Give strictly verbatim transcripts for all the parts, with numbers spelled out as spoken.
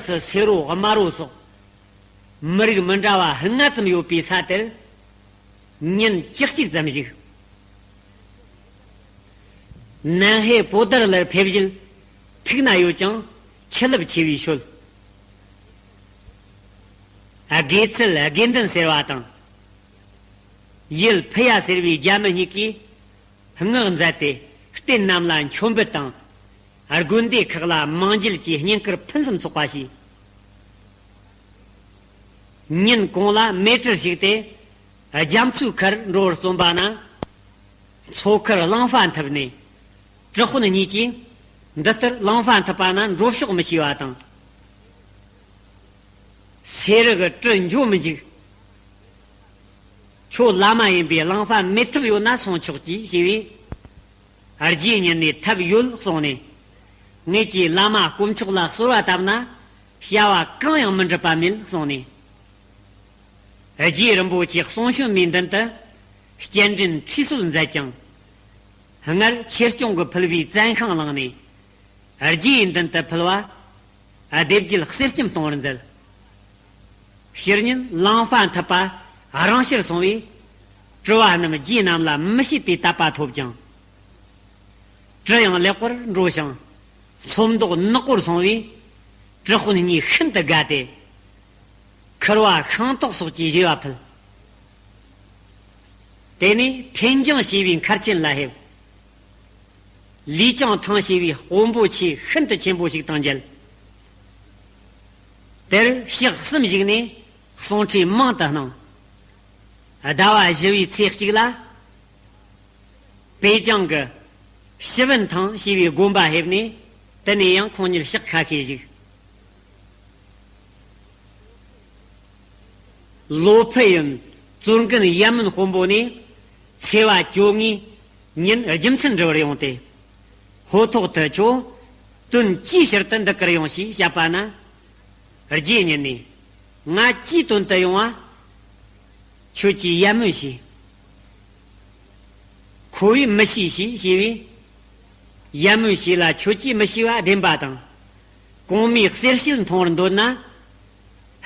སུ་སེ་རོ་དམར་རོ་སོགས་མི་རིགས་མི་འདྲ་བ་ལྔ་ཙམ་ཡོད་པའི་ས་དེར་ཉིན་བཅུ་གཅིག་ཙམ་བཞུགས། ནན་ཧེ་པོ་ཏར་ལར་ཕེབས་བཞིན་ཐུག་ན་ཡོད་ཀྱང་ཆུ་རླབས་ཆེ་བའི་ཤུལ། དགེ་ཚུལ་དགེ་འདུན་ཟེར་བ་དང་། ཡུལ་ཕི་ཡ་ཟེར་བའི་རྒྱ་མི་གཉིས་ཀྱིས་ངག་མཛད་དེ་རྟེན་རྣམས་ལ་མཆོད་འབུལ་དང་། དགོན་སྡེ་ཁག་ལ་མང་འགྱེད་ཀྱི་བསྙེན་བཀུར་ཕུན་སུམ་ཚོགས་པ་བྱས། ཉིན་གུང་ལ་མེ་གྲུར་ཞུགས་ཏེ་རྒྱ་མཚོའི་ཁར་འགྲོ་བར་རྩོམ་པ་ན། མཚོ་ཁར་གླང་ཧྥ་འཐིབས་ནས་གྲི་དཔོན་གཉིས་ཀྱིས་འདི་ལྟར་གླང་ཧྥ་འཐིབས་པ་ན་འགྲོ་ཕྱོགས་མི་ཤེས་པ་དང་། སེ་རུ་གི་གྲུ་འགྱོ་མི་འཇུག། ཁྱོད་བླ་མ་ཡིན་པས་གླང་ཧྥ་མེ་འཐིབས་ཡོད་ན་སོང་ཆོག་ཅིག་ཞེས་པས། རྗེ་ཉིད་ནས་ཐབས་ཡོད་གསུངས་ནས། ངེད་ཀྱིས་བླ་མ་དཀོན་མཆོག་ལ་གསོལ་བ་བཏབ་ན་བྱ་བ་གང་ཡང་མི་འགྲུབ་པ་མེད་གསུངས་ནས། རྗེ་རིན་པོ་ཆེ་གསུང་བྱོན་མའི་མདུན་དུ་སྤྱན་འདྲེན་ཁྲུས་གསོལ་མཛད་ཀྱང་། སྔར་ཆོས་སྐྱོང་གིས་ཕུལ་བའི་བཙན་ཤིང་བླངས་ནས། རྗེ་ཡི་མདུན་དུ་ཕུལ་བ་སྡེབ་བརྒྱད་གསེར་སྐྱེམས་གཏོང་བར་མཛད། ཕྱི་ཉིན་གླང་ཧྥ་འཐིབས་པ་རང་ཕྱིར་སོང་བས། གྲུ་བ་རྣམས་རྗེ་རྣམས་ལ་མི་བྱེད་པའི་དད་པ་ཐོབ་ཅིང་། གྲུ་ཡང་ལེགས་པར་འགྲོ་ཞིང་། ཚོམ་མདོག་ནག་པོར་སོང་བས། གྲུ་དཔོན་གཉིས་ཤིན་ཏུ་དགའ་སྟེ། འཁུར་བ་ཤིང་ཏོག་སོགས་ཀྱི་བཞེས་པ་ཕུལ། དེ་ནས་ཐེན་ལྗང་ཞེས་པའི་མཁར་ཆེན་ལ་ཕེབས། ལུས་ཀྱང་ཐང་ཞེས་པའི་དཔོན་པོ་ཆེ་ཤིན་ཏུ་ཆེན་པོ་ཞིག་དང་མཇལ། དེར་ཞག་གསུམ་བཞུགས་ནས་གསུང་འཕྲིན་མང་དུ་གནང་། ཟླ་བ་བཞི་བའི་ཚེས་གཅིག་ལ། པེ་ཅང་གི་ཞི་བིན་ཐང་ཞེས་པའི་དགོན་པ་ཕེབས་ནས། དེ་ནས་ཡང་ཁོང་ཉིད་ཞག་ཁ་ཤས་བཞུགས། ལོ་ཕུ་ཡིན་གཙོ་འགན་ཡ་མོན་དཔོན་པོ་ནས་ཚེས་པ་བཅོ་ལྔའི་ཉིན་རྒྱུ་མཚན་འདྲི་བར་ཡོང་སྟེ། ཧོ་ཐོག་ཏུ་ཁྱོད་དོན་ཅིའི་ཕྱིར་དུ་འདི་གར་ཡོང་ཞེས་བཤད་པ་ན། རྗེ་ཉིད་ནས་ང་ཅིའི་དོན་དུ་ཡོང་བ། ཁྱོད་ཀྱིས་ཡ་མོན་ཤེས། ཁོ་བོས་མི་ཤེས་ཞེས་ཞེས་པས། ཡ་མོན་ཤེས་ལ་ཁྱོད་ཀྱིས་མི་ཤེས་པ་བདེན་པ་དང་། གོང་མའི་གསེར་ཞལ་མཐོང་བར་འདོད་ན།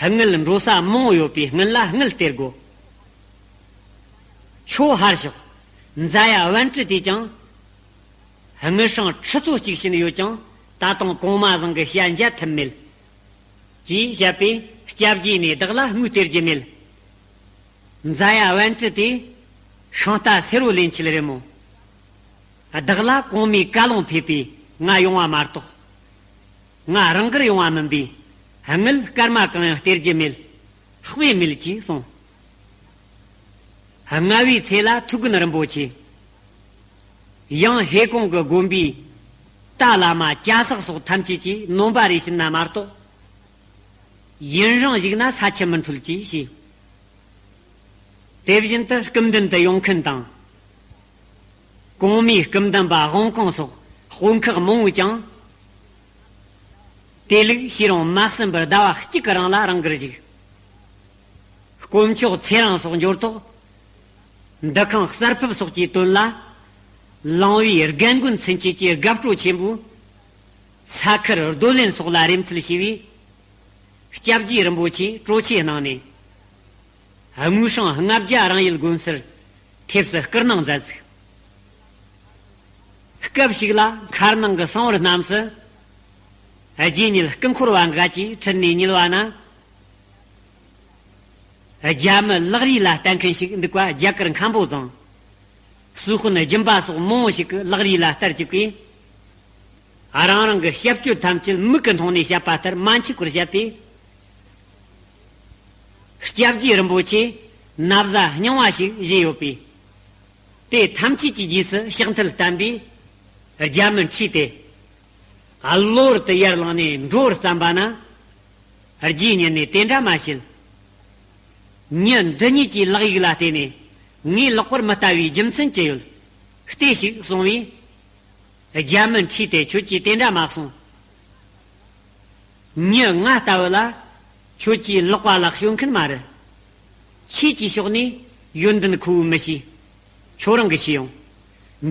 དངུལ་འགྲོ་ས་མང་བོ་ཡོད་པས་སྔོན་ལ་དངུལ་སྟེར་དགོས། ཁྱོད་ཧར་ཤོག། མཛའ་ཡ་བན་ཀྲི་དེས་ཀྱང་། དངུལ་སྲང་ཁྲི་ཚོ་གཅིག་བྱིན་ཡོད་ཀྱང་ད་དུང་གོང་མ་བཟང་གི་ཞལ་མཇལ་ཐུབ་མེད། ཅེས་བཤད་པས་སྐྱབས་རྗེ་ནས་བདག་ལ་དངུལ་སྟེར་རྒྱུ་མེད། མཛའ་ཡ་བན་ཀྲི་དེས། ཤིང་རྟ་སེར་བོ་ལེན་ཆེད་རེད་མོ། བདག་ལ་གོང་མའི་བཀའ་ལུང་ཕེབས་པས་ང་ཡོང་བ་མ་གཏོགས། ང་རང་དགར་ཡོང་བ་མིན་པས། དངུལ་སྐར་མ་གང་ཡང་སྟེར་རྒྱུ་མེད། དཔེ་མེད་ཅེས་གསུངས། ལྔ་བའི་ཚེས་ལ་ཐུགས་མགོན་རིན་པོ་ཆེ། ཡང་ཧེ་ཀོང་གི་དགོན་པའི་རྟ་བླ་མ་ཅ་སག་སོགས་ཐམས་ཅད་ཀྱིས་ནོམ་པ་རེ་བྱིན་ན་མ་གཏོགས། ཡུན་རིང་བཞུགས་ན་ས་ཆུ་མི་འཕྲོད་ཅེས་བཤད། དེ་བཞིན་དུ་སྐུ་མདུན་དུ་ཡོང་མཁན་དང་། གོང་མའི་སྐུ་མདུན་པ་དབང་ཀོང་སོགས་དཔོན་ཁག་མང་བོས་ཀྱང་། དེ་ལུགས་ཤེས་རུང་མ་གསན་པར་ཟླ་བ་གཅིག་གི་རིང་ལ་རང་དགར་བཞུགས། དཀོན་མཆོག་ཚེ་རིང་སོགས་འབྱོར་ཐོག། འདུ་ཁང་གསར་ཕུབ་སོགས་ཀྱི་དོན་ལ། ལང་བའི་རྒན་རྒོན་ཚུན་ཆད་ཀྱི་དགའ་སྤྲོ་ཆེན་པོས། ས་ཁུལ་རྡོ་ལེན་སོགས་ལ་རེ་མཚལ་ཞུས་པས། སྐྱབས་རྗེ་རིན་པོ་ཆེས་སྤྲོ་ཆས་གནང་ནས། དངུལ་སྲང་ལྔ་བརྒྱ་རང་ཡུལ་དགོན་སར་ཐེབས་སུ་བསྐུར་གནང་མཛད་ཅིང་། སྐབས་ཤིག་ལ་མཁར་ནང་གི་གསང་བར་རྣམས་སུ། རྗེ་ཉིད་སྐུ་འཁོར་བ་འགའ་ཅིག་ཁྲིད་ནས་ཉུལ་བ་ན། རྒྱ་མི་ལག་རིས་ལ་བལྟ་མཁན་ཞིག་འདུག་པ་རྒྱ་གར་མཁན་པོ་དང་། སུའུ་ཧོན་སྦྱིན་པ་སོགས་མང་བོ་ཞིག་གིས་ལག་རིས་ལ་བལྟ་བཅུག་གིས། རང་རང་གི་ཞབས་སྤྱོད་ཐམས་ཅད་མིག་གི་མཐོང་ནས་བཤད་པ་ལྟར་མ་འཆུག་པར་བཤད་པས། སྐྱབས་རྗེ་རིན་པོ་ཆེ་ན་བཟའ་རྙིང་བ་ཞིག་བཞེས་ཡོད་པས། དེ་ཐམས་ཅད་ཀྱི་རྗེས་སུ་ཕྱག་མཐིལ་བསྟན་པས། རྒྱ་མི་འཁྲུས་ཏེ། གློ་བུར་དུ་ཡར་ལངས་ནས་འགྲོ་བར་བརྩམས་པ་ན། རྗེ་ཉིད་ནས་དེ་འདྲ་མ་བྱེད། མྱི་འདི་ཉིད་ཀྱི་ལག་ཡིག་ལ་བལྟས་ནས་ངས་ལེགས་པར་མི་ལྟ་བའི་རྒྱུ་མཚན་ཅི་ཡོད། བལྟས་ཤིག་གསུང་བས། རྒྱ་མི་འཁྲུས་ཏེ་ཁྱོད་ཀྱིས་དེ་འདྲ་མ་གསུང་། མྱི་ང་ལྟ་བུ་ལ་ཁྱོད་ཀྱིས་ལག་པ་ལ་ཞོན་མཁན་མ་རེད། ཆོས་ཀྱི་ཕྱོགས་ནས་ཡོན་ཏན་ཁུ་བོ་མི་ཤེས། ཁྱོད་རང་གིས་ཤེས་ཡོང་།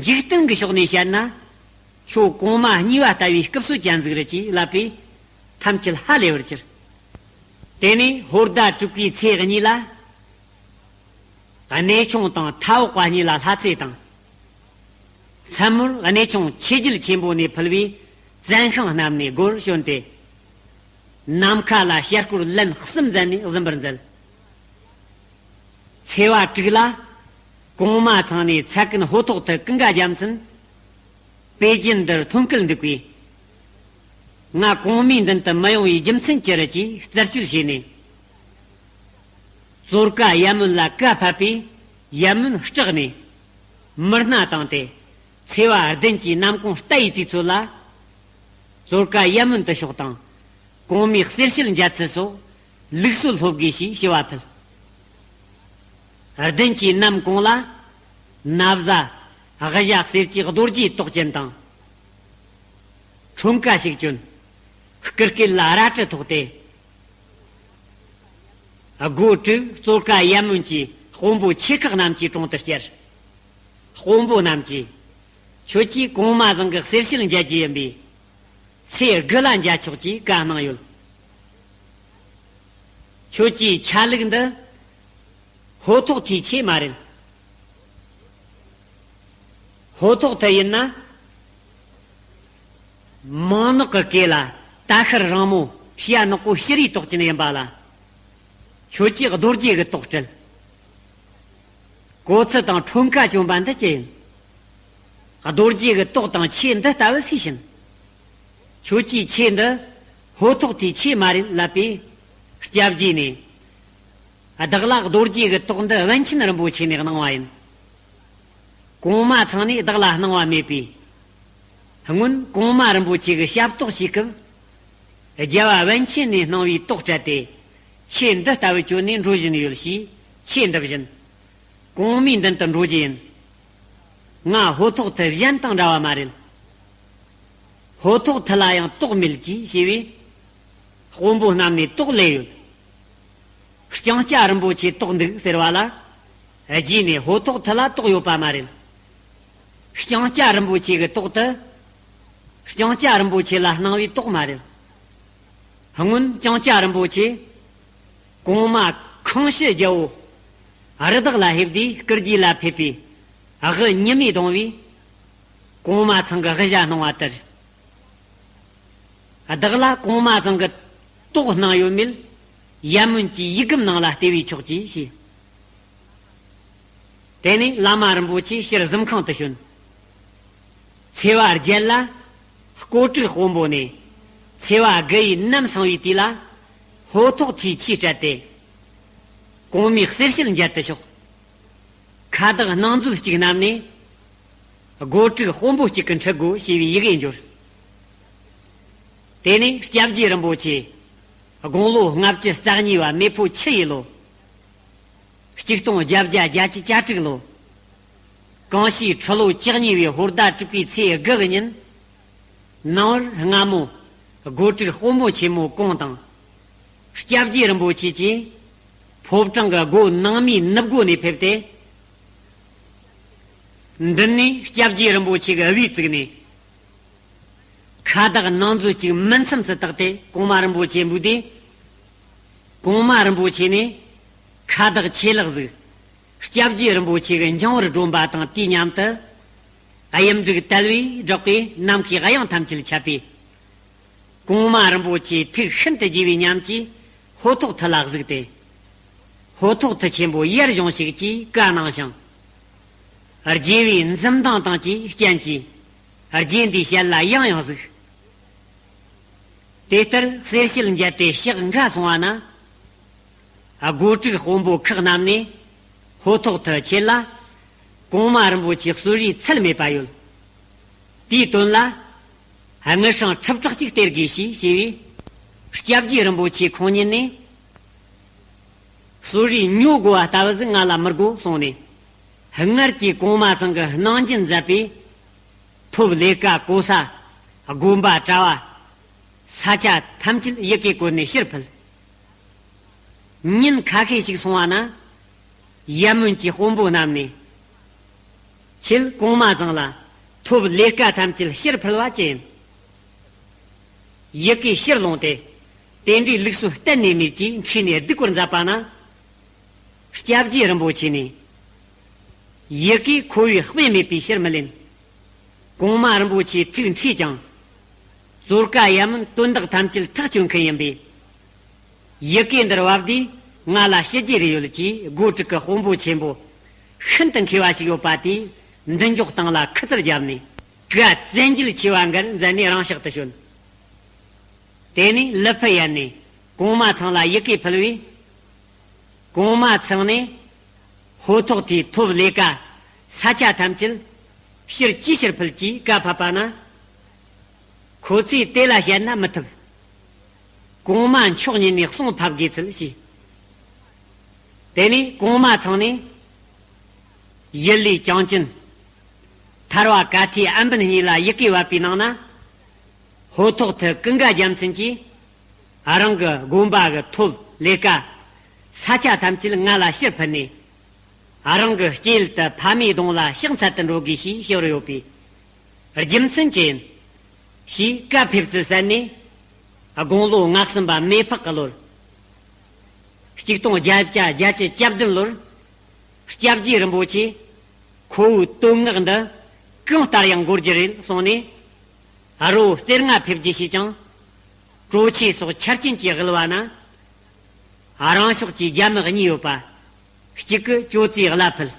འཇིག་རྟེན་གྱི་ཕྱོགས་ནས་བཤད་ན། ཁྱོད་གོང་མ་གཉིས་པ་ལྟ་བུའི་སྐུ་བསོད་ཅན་ཟིག་རེད་ཅེས་ལབ་པས། ཐམས་ཅད་ཧ་ལས་པར་གྱུར། དེ་ནས་ཧོར་ཟླ་དྲུག་པའི་ཚེས་གཉིས་ལ། གནས་ཆུང་དང་མཐའ་འོག་པ་གཉིས་ལ་ལྷ་རྩེ་དང་། མཚན་མོར་གནས་ཆུང་ཆོས་རྒྱལ་ཆེན་པོ་ནས་ཕུལ་བའི་བཙན་ཤིང་བསྣམས་ནས་སྒོར་བྱོན་ཏེ། ནམ་མཁའ་ལ་ཞལ་སྐོར་ལན་གསུམ་མཛད་ནས་གཟིམ་པར་མཛད། ཚེས་པ་དྲུག་ལ། གོང་མ་ཚང་ནས་ཚད་ཀུན་ཧོ་ཐོག་ཐུ་ཀུན་དགའ་རྒྱལ་མཚན། པེ་ཅིན་འདིར་ཐོན་སྐལ་འདུག་པས། ང་གོང་མའི་མདུན་དུ་མི་ཡོང་བའི་རྒྱུ་མཚན་ཅི་རེད་ཅེས་རྩད་གཅོད་བྱས་ནས། ཙོར་ཀ་ཡ་མུན་ལ་བཀའ་ཕབ་པས། ཡ་མུན་སྐྲག་ནས་མི་སྣ་བཏང་སྟེ། ཚེས་པ་བདུན་གྱི་ནམ་གུང་ལྟ་ཡི་དུས་ཚོད་ལ། ཙོར་ཀ་ཡ་མུན་དུ་ཕྱོགས་དང་། གོང་མའི་གསེར་ཞལ་མཇལ་ཚུལ་སོགས་ལུགས་སྲོལ་སློབ་དགོས་ཞེས་ཞུ་བ་ཕུལ། བདུན་གྱི་ནམ་གུང་ལ། ན་བཟའ་དབུ་ཞྭ་གསེར་གྱི་རྡོ་རྗེའི་ཏོག་ཅན་དང་། ཁྲོམ་ཁ་ཞིག་བྱོན། སྐུ་སྐེད་ལ་རལ་གྲི་ཐོགས་ཏེ། སྒོ་དྲུག་ཙོར་ཀ་ཡ་མུན་གྱི་དཔོན་པོ་ཆེ་ཁག་རྣམས་ཀྱི་དྲུང་དུ་བསྐྱལ། དཔོན་པོ་རྣམས་ཀྱིས། ཁྱོད་ཀྱིས་གོང་མ་ཚང་གི་གསེར་ཞལ་མཇལ་རྒྱུ་ཡིན་པས། ཚེས་དགུ་ལ་མཇལ་ཆོག་ཅེས་བཀའ་གནང་ཡོད། ཁྱོད་ཀྱི་ཆ་ལུགས་འདི་ཧོ་ཐོག་ཐུའི་ཆེད་མ་རེད། ཧོ་ཐོག་ཐུ་ཡིན་ན། མང་ནག་གི་སྐེ་ལ་ཏ་ཤར་རིང་མོ་ཤ་ནག་པོ་ཕྱི་རིའི་ཏོག་ཅན་ཡིན་པ་ལ། ཁྱོད་ཀྱིས་རྡོ་རྗེ་གི་ཏོག་སྤྲད། གོ་ཚུལ་དང་ཁྲོམ་ཁ་བྱོན་པ་འདི་ཅི་ཡིན། རྡོ་རྗེ་གི་ཏོག་དང་ཆོས་འདི་ལྟ་བུ་སུས་བྱིན། ཁྱོད་ཀྱིས་ཆོས་འདི་ཧོ་ཐོག་ཐུའི་ཆོས་མ་རེད་ལབ་པས། སྐྱབས་རྗེ་ནས། བདག་ལ་རྡོ་རྗེ་གི་ཏོག་འདི་པཎ་ཆེན་རིན་པོ་ཆེ་ནས་གནང་བ་ཡིན། གོང་མ་ཚང་ནས་བདག་ལ་གནང་བ་མེད་པས། སྔོན་གོང་མ་རིན་པོ་ཆེ་གི་ཞབས་ཏོག་བྱེད་སྐབས། རྒྱལ་བ་པཎ་ཆེན་ནས་གནང་བའི་ཏོག་སྤྲད་དེ། ཆོས་འདི་ལྟ་བུ་བྱོན་ནས་འགྲོ་བཞིན་ཡོད་ཞེས་ཆོས་འདི་བྱིན། གོང་མའི་མདུན་དུ་འགྲོ་རྒྱུ་ཡིན། ང་ཧོ་ཐོག་ཐུ་གཞན་དང་འདྲ་བ་མ་རེད། ཧོ་ཐོག་ཐུ་ལ་ཡང་ཏོག་མེད་ཅེས་ཞུས་པས། དཔོན་པོ་རྣམས་ནས་ཏོག་ལས་ཡོད། ལྕང་སྐྱ་རིན་པོ་ཆེ་ཏོག་འདུག་ཟེར་བ་ལ། རྗེས་ནས་ཧོ་ཐོག་ཐུ་ལ་ཏོག་ཡོད་པ་མ་རེད། ལྕང་སྐྱ་རིན་པོ་ཆེ་གི་ཏོག་དེ། ལྕང་སྐྱ་རིན་པོ་ཆེ་ལ་གནང་བའི་ཏོག་མ་རེད། སྔོན་ལྕང་སྐྱ་རིན་པོ་ཆེ། གོང་མ་ཁང་ཕྱི་རྒྱལ་པོ། རི་དྭགས་ལ་ཕེབས་ཏེ་སྐུ་རྗེས་ལ་ཕེབས་པའི་དབུ་ཉི་མས་གདུང་བས། གོང་མ་ཚང་གི་དབུ་ཞྭ་གནང་བ་ལྟར། བདག་ལ་གོང་མ་ཚང་གི་ཏོག་གནང་ཡོད་མེད། ཡ་མུན་གྱི་ཡིག་སྒམ་ནང་ལ་བལྟས་པས་ཆོག་ཅེས་ཞུས། དེ་ནས་བླ་མ་རིན་པོ་ཆེ་ཕྱིར་གཟིམ་ཁང་དུ་བྱོན། ཚེས་པ་བརྒྱད་ལ། སྐོ་དྲུག་དཔོན་པོ་ནས། ཚེས་པ་དགུ་ཡི་ནམ་སང་བའི་དུས་ལ། ཧོ་ཐོག་ཐུའི་ཆོས་སྤྲད་དེ། གོང་མའི་གསེར་ཞལ་མཇལ་དུ་ཕྱོགས། ཁ་བདག་སྣང་མཛོད་ཅིག་བསྣམས་ནས། སྒོ་དྲུག་དཔོན་པོ་གཅིག་གི་འཁྲིད་དགོས་ཞེས་པའི་ཡི་གེ་འབྱོར། དེ་ནས་སྐྱབས་རྗེ་རིན་པོ་ཆེ། དགུང་ལོ་ལྔ་བཅུ་རྩ་གཉིས་པ་མེ་ཕོ་ཁྱི་ཡི་ལོ། གཅིག་སྟོང་བརྒྱད་བརྒྱ་བརྒྱད་ཅུ་གྱ་དྲུག་ལོ། གང་ཤིས་ཁྲི་ལོ་བཅུ་གཉིས་པའི་ཧོར་ཟླ་དྲུག་པའི་ཚེས་དགུ་གི་ཉིན། ནངས་པར་སྔ་མོ། སྒོ་དྲུག་དཔོན་པོ་ཆེན་མོ་གོང་དང་། སྐྱབས་རྗེ་རིན་པོ་ཆེ་གིས། ཕོ་བྲང་གི་སྒོ་ནང་མའི་ནུབ་སྒོ་ནས་ཕེབས་ཏེ། མདུན་ནས་སྐྱབས་རྗེ་རིན་པོ་ཆེ་གི་དབུས་བཙུགས་ནས། ཁ་བདག་སྣང་མཛོད་ཅིག་མུན་མཚམས་སུ་བཏགས་ཏེ་གོང་མ་རིན་པོ་ཆེ་འབོད་དེ། གོང་མ་རིན་པོ་ཆེ་ནས་ཁ་བདག་ཆེ་ལེགས་གཟིགས། སྐྱབས་རྗེ་རིན་པོ་ཆེ་གི་འཆིང་བར་སྒྲོན་པ་དང་དུས་མཉམ་དུ། གཡུ་འབྲུག་དལ་བས་བསྒྲགས་པའི་ནམ་མཁའི་དབྱངས་ཐམས་ཅད་ཁྱབ་པས། གོང་མ་རིན་པོ་ཆེ་ཐུགས་ཤིན་ཏུ་དགྱེས་པའི་ཉམས་ཀྱིས་ཧོ་ཐོག་ཐུ་ལ་གཟིགས་ཏེ། ཧོ་ཐོག་ཐུ་ཆེན་པོ་ཡར་བཞེངས་ཤིག་ཅེས་བཀའ་གནང་ཞིང་། རྒྱལ་བའི་འཛུམ་མདངས་དང་བཅས་རྐྱེན་གྱིས། རྗེ་འདིའི་ཞལ་ལ་ཡང་ཡང་གཟིགས། དེ་ལྟར་གསེར་ཞལ་མཇལ་ཏེ་ཕྱག་འགའ་སོང་བ་ན། སྒོ་དྲུག་དཔོན་པོ་ཁག་རྣམས་ནས་ཧོ་ཐོག་ཐུ་ཁྱེད་ལ་གོང་མ་རིན་པོ་ཆེ་གསོལ་རས་ཚད་མེད་པ་ཡོད། དེའི་དོན་ལ་དངུལ་སྲང་ཁྲི་ཕྲག་གཅིག་སྟེར་དགོས་ཞེས་ཞུས་པས། སྐྱབས་རྗེ་རིན་པོ་ཆེ་ཁོང་ཉིད་ནས། གསོལ་རས་ཉོ་དགོས་པ་ལྟ་བུ་ཟིག་ང་ལ་མི་དགོས་གསུངས་ནས། སྔར་གྱི་གོང་མ་ཚང་གི་གནང་སྦྱིན་མཛད་པའི་ཐོབ་ལས་ཀ་གོ་ས། དགོན་པ་གྲྭ་བ། ས་ཆ་ཐམས་ཅད་ཡི་གེ་བཀོད་ནས་ཕྱིར་ཕུལ། ཉིན་ཁ་ཤས་ཤིག་སོང་བ་ན། ཡ་མོན་གྱི་དཔོན་པོ་རྣམས་ནས། ཁྱེད་གོང་མ་ཚང་ལ་ཐོབ་ལས་ཀ་ཐམས་ཅད་ཕྱིར་ཕུལ་བ་ཅི་ཡིན། ཡི་གེ་ཕྱིར་ལོངས་ཏེ། དེ་འདྲའི་ལུགས་སྲོལ་གཏན་ནས་མེད་ཅེས་འཁྲིས་ནས་སྡིགས་པར་མཛད་པ་ན། སྐྱབས་རྗེ་རིན་པོ་ཆེ་ནས། ཡི་གེ་ཁོ་བོས་དཔེ་མེད་པའི་ཕྱིར་མི་ལེན། གོང་མ་རིན་པོ་ཆེ་ཐུགས་འཁྲིས་ཀྱང་། ཙོར་ཀ་ཡ་མིན་དོན་དག་ཐམས་ཅད་ཐག་གཅོད་མཁན་ཡིན་པས། ཡི་གེ་འདིར་བབས་དུས་ང་ལ་ཞི་རྒྱས་རེ་ཡོད་ཅེས་སྒོ་དྲུག་གི་དཔོན་པོ་ཆེན་པོ་ཤིན་ཏུ་མཁས་པ་ཞིག་ཡོད་པ་དེས་མདུན་ཅོག་སྟེང་ལ་ཁུ་ཚུར་བརྒྱབ་ནས། བཀའ་བཙན་འགྱེལ་ཆེ་བ་འགར་མཛད་ནས་རང་ཕྱག་ཏུ་བྱོན། དེ་ནས་ལི་ཕུ་ཡན་ནས་གོང་མ་ཚང་ལ་ཡི་གེ་ཕུལ་བས། གོང་མ་ཚང་ནས་ཧོ་ཐོག་ཐིའི་ཐོབ་ལས་ཀ་ས་ཆ་ཐམས་ཅད་ཕྱིར་ཅི་ཕྱིར་ཕུལ་གྱིས་བཀའ་ཕབ་པ་ན། ཁོ་ཚོས་དེ་ལ་བཤད་ན་མི་ཐུབ། གོང་མ་མཆོག་ཉིད་ནས་གསུང་ཕབ་དགོས་ཚུལ་བྱས། དེ་ནས་གོང་མ་ཚང་ནས་ཡུལ་ལུས་གྱང་ཅན་ཐར་བ་ཀ་ཐའི་ཨམ་བན་གཉིས་ལ་ཡི་གེ་བབས་པའི་ནང་ན། ཧོ་ཐོག་ཐི་ཀུན་དགའ་རྒྱལ་མཚན་གྱིས་རང་གི་དགོན་པ་གི་ཐོབ་ལས་ཀ་ས་ཆ་ཐམས་ཅད་ང་ལ་ཕྱིར་ཕུལ་ནས། རང་གི་སྐྱེས་ཡུལ་དུ་ཕ་མའི་གདུང་ལ་ཕྱག་འཚལ་དུ་འགྲོ་དགོས་ཞེས་ཞུ་བར་ཡོད་པས། རྒྱུ་མཚན་ཅི་ཡིན་ཞེས་བཀའ་ཕེབས་ཚུལ་གསན་ནས། དགུང་ལོ་ང་གསུམ་པ་མེ་ཕག་གི་ལོར། ཆིག་སྟོང་བརྒྱད་བརྒྱ་བརྒྱད་ཅུ་གྱ་བདུན་ལོར། སྐྱབས་རྗེ་རིན་པོ་ཆེ་ཁོ་བོའི་བསྟོད་བསྔགས་འདི་གང་ལྟར་ཡང་འགོར་རྒྱུ་རེད་གསུངས་ནས། རི་བོ་རྩེ་ལྔ་ཕེབས་རྒྱུ་ཞེས་ཀྱང་། གྲོ་ཆས་སོགས་ཆ་རྐྱེན་གྱིས་དབུལ་བ་ན། རང་ཕྱོགས་ཀྱི་རྒྱ་མི་གཉིས་ཡོད་པ། གཅིག་གིས་ཅོ་ཙེའི་གླ་ཕུལ།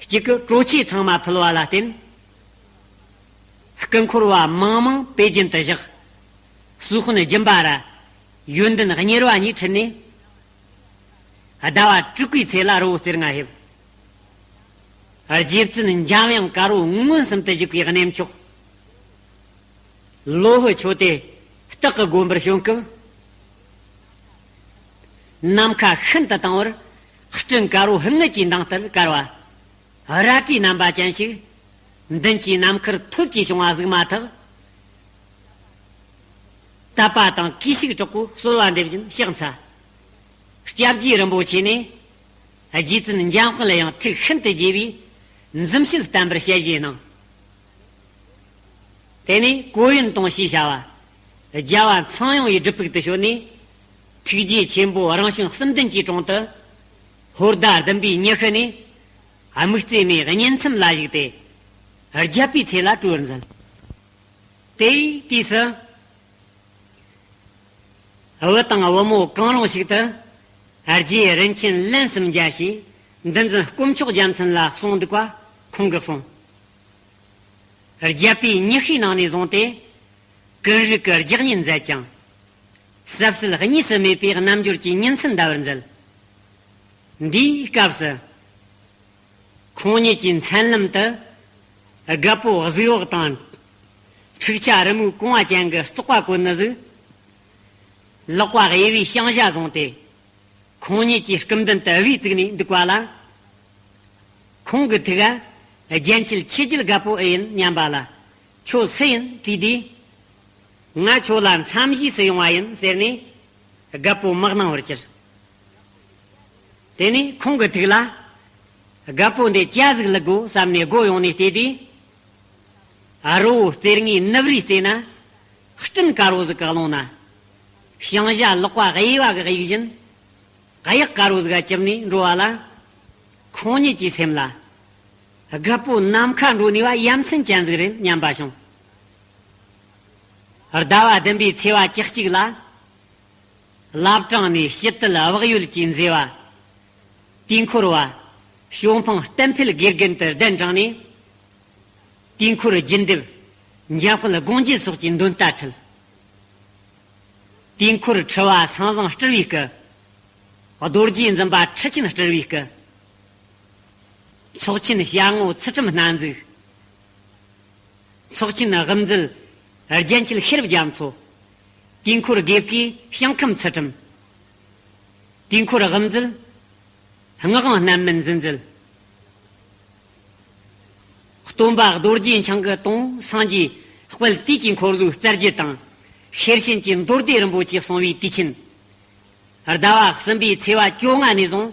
གཅིག་གིས་གྲོ་ཆས་ཚང་མ་ཕུལ་བ་ལ་བརྟེན། སྐུ་འཁོར་བ་མང་མང་པེ་ཅིན་དུ་བཞག་སུའུ་ཧོན་སྦྱིན་པ་ར་ཡོན་ཏན་གཉེར་བ་གཉིས་ཁྲིད་ནས། ཟླ་བ་དྲུག་པའི་ཚེ་ལ་རི་བོ་རྩེ་ལྔ་ཕེབས། རྗེ་བཙུན་འཇམ་དབྱངས་དཀར་པོ་མངོན་སུམ་དུ་བཞུགས་པའི་གནས་མཆོག་ལོ་ཧི་ཆོས་སྡེ་སྟག་གི་དགོན་པར་བྱོན་སྐབས། ནམ་མཁའ་ཤིན་ཏུ་དྭངས་པར་སྤྲིན་དཀར་པོ་དངུལ་གྱི་མདངས་ལྟར་དཀར་བ། རལ་གྲིའི་རྣམ་པ་ཅན་ཞིག་མདུན་གྱི་ནམ་མཁར་ཐོལ་གྱིས་བྱུང་བ་གཟིགས་མ་ཐག་དད་པ་དང་གུས་ཤུགས་དྲག་པོས་གསོལ་བ་འདེབས་བཞིན་ཕྱག་འཚལ། སྐྱབས་རྗེ་རིན་པོ་ཆེ་ནས་རྗེ་བཙུན་འཇམ་དཔལ་ལ་ཡང་ཐུགས་ཤིན་ཏུ་དགྱེས་པས་འཛུམ་ཞལ་བསྟན་པར་ཞལ་བཞེས་གནང་། དེ་ནས་གོ་ཡོན་དང་ཞེས་བྱ་བ། རྒྱལ་བ་ཚངས་དབྱངས་ཡི་སྒྲུབ་ཕུག་ཏུ་བྱོན་ནས། ཐུགས་རྗེ་ཆེན་པོ་རང་བྱོན་གསུམ་ལྡན་གྱི་དྲུང་དུ། ཧོར་ཟླ་བདུན་པའི་ཉི་ཤུ་ནས། དམིགས་བརྩེ་མའི་བསྙེན་མཚམས་ལ་བཞུགས་ཏེ། བརྒྱད་པའི་ཚེ་ལ་གྲོལ་བར་མཛད། དེའི་དུས་སུ། བུ་དང་བུ་མོ་གང་རུང་ཞིག་ཏུ། རྗེ་རིན་ཆེན་ལན་གསུམ་མཇལ་ཞེས་འདུལ་འཛིན་དཀོན་མཆོག་རྒྱལ་མཚན་ལ་གསུངས་འདུག་པ་ཁོང་གིས་གསུངས། བརྒྱད་པའི་ཉི་ཤུའི་ནང་ནས་བཟུང་སྟེ། ཀུན་རིག་གི་རྒྱགས་ཉེས་མཛད་ཀྱང་། ཟབ་གསལ་གཉིས་སུ་མེད་པའི་རྣལ་འབྱོར་གྱི་ཉིན་མཚན་འདའ་བར་མཛད། འདིའི་སྐབས་སུ། ཁོང་ཉིད་ཀྱི་མཚན་ལམ་དུ། རྒད་པོ་གཟིག་འོག་དང་། འཁྲུག་ཆ་རི་མོའི་རྐང་བ་ཅན་གྱི་བཙོག་པ་གོན་ནི་ཟིག་ལག་པ་གཡས་པའི་ཞང་ཞྭ་བཟུང་སྟེ། ཁོང་ཉིད་ཀྱི་སྐུ་མདུན་དུ་དབུས་བཙུགས་ནས་འདུག་པ་ལ། ཁོང་གི་ཐུགས་ཀ་རྒྱན་ཆེན་ཆེ་རྒྱལ་རྒད་པོ་ཨེ་ཡིན་སྙམ་པ་ལ། ཁྱོད་སུ་ཡིན་དྲིས་དུས། ང་ཁྱོད་ལ་འཚམས་ཞུས་སུ་ཡོང་བ་ཡིན་ཟེར་ནས། རྒད་པོ་མི་སྣང་བར་གྱུར། དེ་ནས་ཁོང་གི་ཐུགས་ལ། རྒད་པོ་འདི་ཅི་ཟིག་ལ་དགོས་བསམ་ནས་སྒོ་ཡོང་ནས་བལྟས་དུས། རི་བོ་རྩེ་ལྔའི་ནུབ་རིའི་རྩེ་ན། སྤྲིན་དཀར་པོ་ཟིག་གི་ཀློང་ན། ཞང་ཞྭ་ལག་པ་གཡས་པ་གི་གཡུག་བཞིན། གཡག་དཀར་པོ་ཟིག་ག་བཅིབས་ནས་འགྲོ་བ་ལ། ཁོང་ཉིད་ཀྱི་སེམས་ལ། རྒད་པོ་ནམ་མཁའ་འགྲོ་ནུས་པ་ཡ་མཚན་ཅན་ཟིག་རེད་སྙམ་པ་བྱུང་། ཟླ་བ་བདུན་པའི་ཚེས་པ་བཅུ་གཅིག་ལ། བླ་བྲང་ནས་ཕྱི་དལ་བག་ཡོད་ཀྱི་མཛེས་པ། དུས་འཁོར་བ། བྱོན་འཕང་གཏན་འཕེལ་དགེ་རྒན་དུ་གདན་དྲངས་ནས། དུས་འཁོར་རྒྱུད་འདེབས། འཇམ་དཔལ་དགོངས་རྒྱན་སོགས་ཀྱི་འདོན་རྟ་ཁྲིད། དུས་འཁོར་འཁྲི་བ་སང་བཟང་སྤྲུལ་བའི་སྐུ། རྡོ་རྗེ་འཛིན་པ་ཁྲི་ཆེན་སྤྲུལ་བའི་སྐུ། ཚོགས་ཆེན་ཞྭ་སྔོ་ཚུལ་ཁྲིམས་སྣ་འཛུགས། ཚོགས་ཆེན་དབུ་མཛད་རྒྱལ་མཆེད་ཤེས་རབ་རྒྱ་མཚོ། དུས་འཁོར་དགེ་བཀའི་ཞིང་ཁམས་ཚུལ་ཁྲིམས། དུས་འཁོར་དབུ་མཛད། སྔགས་དབང་རྣམ་སྨིན་འཛིན་མཛད། སྟོན་པ་རྡོ་རྗེ་འཆང་གི་དུང་སངས་རྒྱས་དཔལ་དུས་ཀྱི་འཁོར་ལོའི་རྩ་རྒྱུད་དང་། ཤེར་ཕྱིན་གྱི་མདོ་སྡེ་རིན་པོ་ཆེ་གསུང་བའི་དུས་ཆེན། ཟླ་བ་གསུམ་པའི་ཚེས་པ་བཅོ་ལྔ་ནས་བཟུང་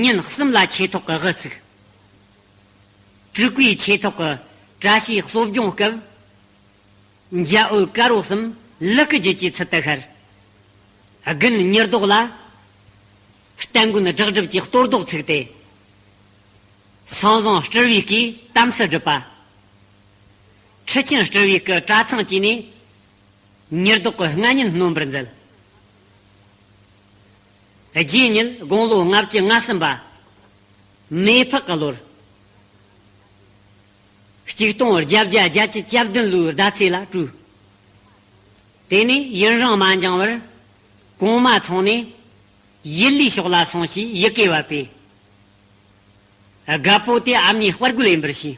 ཉིན་གསུམ་ལ་ཆོས་ཐོག་གི་དབུ་ཚུགས། དྲུག་པའི་ཆོས་ཐོག་གི་བཀྲ་ཤིས་གསོ་སྦྱོང་སྐབས། འཇའ་འོད་དཀར་པོ་གསུམ་ལུ་གུ་རྒྱུད་ཀྱི་ཚུལ་དུ་ཤར། དགུན་ཉི་ལྡོག་ལ། རྟ་མགོན་བྲག་སྒྲུབ་ཀྱིས་གཏོར་ཟློག་ཚུགས་ཏེ། སེང་བཟང་སྤྲུལ་བའི་སྐུས་དམ་སྲི་བསྒྲུབས་པ། ཁྲི་ཆེན་སྤྲུལ་བའི་སྐུ་གྲྭ་ཚང་བཅས་ནས། ཉི་ལྡོག་གི་སྔ་ཉིན་སྣོན་པར་མཛད། རྗེས་ཉིད་དགུང་ལོ་ལྔ་བཅུ་ང་གསུམ་པ། མེ་ཕག་གི་ལོར། གཅིག་སྟོང་བརྒྱད་བརྒྱ་བརྒྱད་ཅུ་གྱ་བདུན་ལོའི་ཟླ་ཚེས་ལ་སྤྲུལ། དེ་ནས་ཡུན་རིང་མ་འགྱངས་པར། གོང་མ་ཚང་ནས་ཡུལ་ལིའི་ཕྱོགས་ལ་སོང་ཞེས་ཡི་གེ་བབས་པས། རྒད་པོ་དེ་ཨ་མྱེས་དཔའ་རྒོད་ཡིན་པར་ཤེས།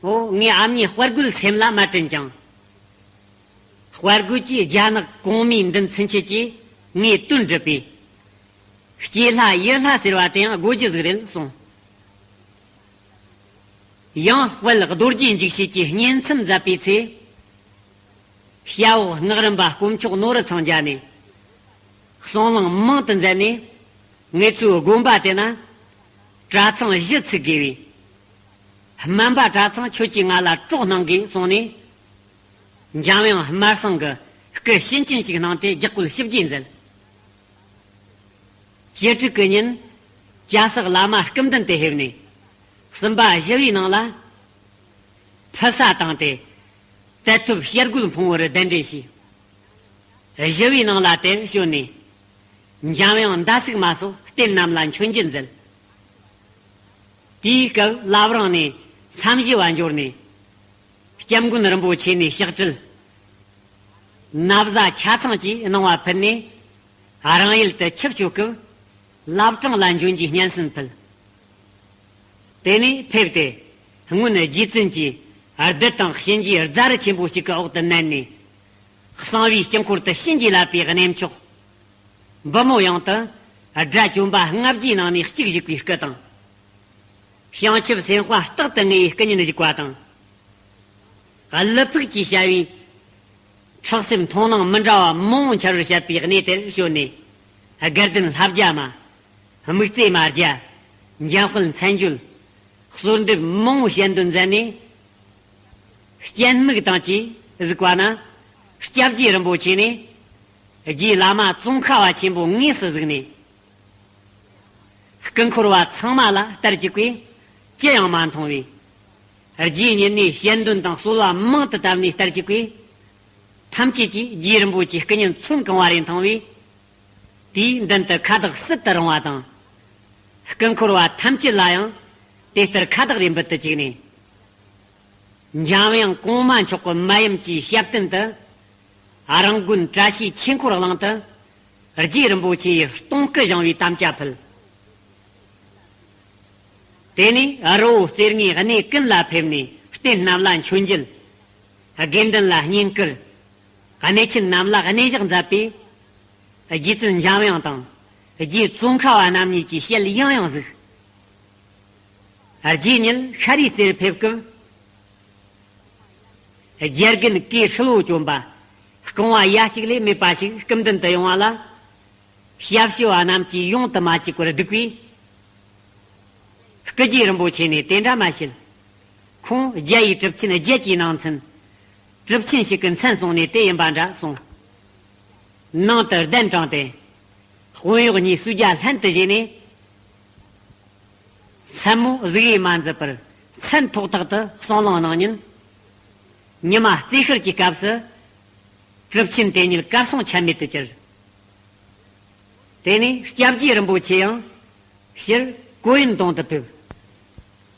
འོ། ངས་ཨ་མྱེས་དཔའ་རྒོད་སེམས་ལ་མ་དྲན་ཀྱང་། དཔའ་རྒོད་ཀྱིས་རྒྱ་ནག་གོང་མའི་མདུན་ཚུན་ཆད་ཀྱིས་ངས་དོན་བསྒྲུབས་པས། སྐྱེས་ལྷ་ཡུལ་ལྷ་ཟེར་བ་དེ་ཡང་དགོས་རྒྱུ་ཟིག་རེད་གསུངས། ཡང་དཔལ་རྡོ་རྗེ་འཇིགས་བྱེད་ཀྱིས་བསྙེན་མཚམས་མཛད་པའི་ཚེ། ཞྭ་འོག་སྔགས་རམས་པ་དཀོན་མཆོག་ནོར་བུ་ཚང་རྒྱ་ནས། གསང་ལམ་མང་དུ་མཛད་ནས། ངེད་ཚོའི་དགོན་པ་དེ་ན། གྲྭ་ཚང་བཞི་ཚུགས་དགོས་པས། སྨན་པ་གྲྭ་ཚང་ཁྱོད་ཀྱིས་ང་ལ་གྲོགས་གནང་དགོས་གསུངས་ནས། འཇམ་དབྱངས་སྨར་སེང་གིས་སྐུ་བྱིན་ཅན་ཞིག་གནང་སྟེ་ལྗགས་བཀོད་ཞིབ་རྒྱས་མཛད། བཅུ་དྲུག་གི་ཉིན། སྐྱ་སེར་བླ་མ་སྐུ་མདུན་དུ་ཕེབས་ནས། གསུམ་པ་བཞི་བའི་ནང་ལ། ཕུལ་ས་བཏང་སྟེ། དད་ཐོབ་ཞལ་སྒོལ་འཕོང་བར་གདན་འདྲེན་བྱས། བཞི་བའི་ནང་ལ་དེར་བྱོན་ནས། འཇམ་དབྱངས་ཟླ་གསུག་མ་སོགས་རྟེན་རྣམས་ལ་མཆོད་མཇལ་མཛད། དེའི་སྐབས་བླ་བྲང་ནས་མཚམས་བཞི་བ་འབྱོར་ནས། སྐྱབས་མགོན་རིན་པོ་ཆེ་ནས་ཕྱག་དྲིལ། ན་བཟའ་ཆ་ཚང་བཅས་གནང་བ་ཕུལ་ནས། རང་ཡུལ་དུ་ཆིབས་བསྐྱོད་སྐབས། བླ་བྲང་ལ་འབྱོན་རྒྱུའི་སྙན་སེང་ཕུལ། དེ་ནས་ཕེབས་ཏེ། སྔོན་རྗེ་བཙུན་གྱིས་བདུད་དང་གཤིན་རྗེའི་རྫ་རི་ཆེན་པོ་ཞིག་གི་འོག་ཏུ་མནན་ནས། གསང་བའི་དཀྱིལ་འཁོར་དུ་བྱིན་གྱིས་བརླབས་པའི་གནས་མཆོག། འབུམ་མོ་གཡང་དུ། དགྲ་བཅོམ་པ་ལྔ་བརྒྱའི་ནང་ནས་གཅིག་བཞུགས་པའི་སྐུ་དང་། བྱང་ཆུབ་སེམས་དཔའ་རྟག་ཏུ་ངེས་པའི་སྐུ་བརྙན་བཞུགས་པ་དང་། ཀླུ་ཕུག་ཅེས་བྱ་བའི། ཁྲག་སེམས་མཐོང་སྣང་མི་འདྲ་བ་མང་བོ་འཆར་བར་བྱེད་པའི་གནས་དེར་བྱོན་ནས། དགའ་ལྡན་ལྷ་བརྒྱ་མ། དམིགས་བརྩེ་མ་བརྒྱ། འཇམ་དཔལ་མཚན་བརྗོད། གསོལ་འདེབས་མང་བོ་བཤད་འདོན་མཛད་ནས། སྤྱན་དམིགས་དང་བཅས་གཟིགས་པ་ན། སྐྱབས་རྗེ་རིན་པོ་ཆེ་ནས། རྗེ་བླ་མ་ཙོང་ཁ་བ་ཆེན་པོ་དངོས་སུ་གཟིགས་ནས། སྐུ་འཁོར་བ་ཚང་མ་ལ་ལྟར་གཅིག་པས་ཅི་ཡང་མ་མཐོང་བས། རྗེ་ཉིད་ནས་ཞལ་འདོན་དང་གསོལ་བ་མང་དུ་བཏབ་ནས་ལྟར་གཅིག་པས། ཐམས་ཅད་ཀྱིས་རྗེ་རིན་པོ་ཆེའི་སྐུ་བརྙན་ཚོན་གང་བ་རེ་མཐོང་བས། དེའི་མདུན་དུ་ཁ་བཏགས་སྲིད་དུ་རུང་བ་དང་། སྐུ་འཁོར་བ་ཐམས་ཅད་ལ་ཡང་དེ་ལྟར་ཁ་བཏགས་རེ་འབུལ་དུ་བཅུག་ནས། འཇམ་དབྱངས་གོང་མ་མཆོག་གི་མ་ཡུམ་གྱི་ཞབས་རྟེན་དུ། རང་དགོན་བཀྲ་ཤིས་ཆོས་འཁོར་གླིང་དུ། རྗེ་རིན་པོ་ཆེ་ཡི་སྟོང་སྐུ་བཞེངས་པའི་དམ་བཅའ་ཕུལ། དེ་ནས་རི་བོ་རྩེ་ལྔའི་གནས་ཀུན་ལ་ཕེབས་ནས་རྟེན་རྣམས་ལ་མཆོད་མཇལ། དགེ་འདུན་ལ་བསྙེན་བཀུར། གནས་ཆེན་རྣམས་ལ་གནས་བཞག་མཛད་པས། རྗེ་བཙུན་འཇམ་དབྱངས་དང་། རྗེ་ཙོང་ཁ་བ་རྣམ་གཉིས་ཀྱི་ཞལ་ཡང་ཡང་གཟིགས། རྗེ་ཉིད་ཤར་རིའི་རྩེར་ཕེབས་སྐབས། རྒྱལ་མགོན་གོས་ཧྲིལ་བོ་གྱོན་པ། རྐང་བ་ཡ་གཅིག་ལས་མེད་པ་ཞིག་སྐུ་མདུན་དུ་ཡོང་བ་ལ། ཞབས་ཞུ་བ་རྣམས་ཀྱིས་ཡོང་དུ་མ་བཅུག་པར་བདུག་པས། སྐུ་རྗེ་རིན་པོ་ཆེ་ནས་དེ་འདྲ་མ་བྱེད། ཁོང་རྒྱ་ཡི་གྲུབ་ཆེན་བརྒྱད་ཀྱི་ནང་ཚན། གྲུབ་ཆེན་ཞིག་གི་མཚན་སོང་ནས་དེ་ཡིན་པ་འདྲ་གསུངས། ནང་དུ་གདན་དྲངས་ཏེ། དཔོན་གཡོག་གཉིས་སུ་རྒྱ་ལྷན་དུ་བཞེས་ནས། མཚན་མོ་གཟུགས་ཡིད་མ་མཛད་པར་མཚན་ཐོག་ཐག་ཏུ་གསང་ལམ་གནང་ཉིན། ཉི་མ་རྩེ་ཤར་གྱི་སྐབས་སུ། གྲུབ་ཆེན་དེ་ཉིད་གར་སོང་ཆ་མེད་དུ་གྱུར། དེ་ནས་སྐྱབས་རྗེ་རིན་པོ་ཆེ་ཡང་ཕྱིར་ཀོ་ཡིན་དོང་དུ་ཕེབས།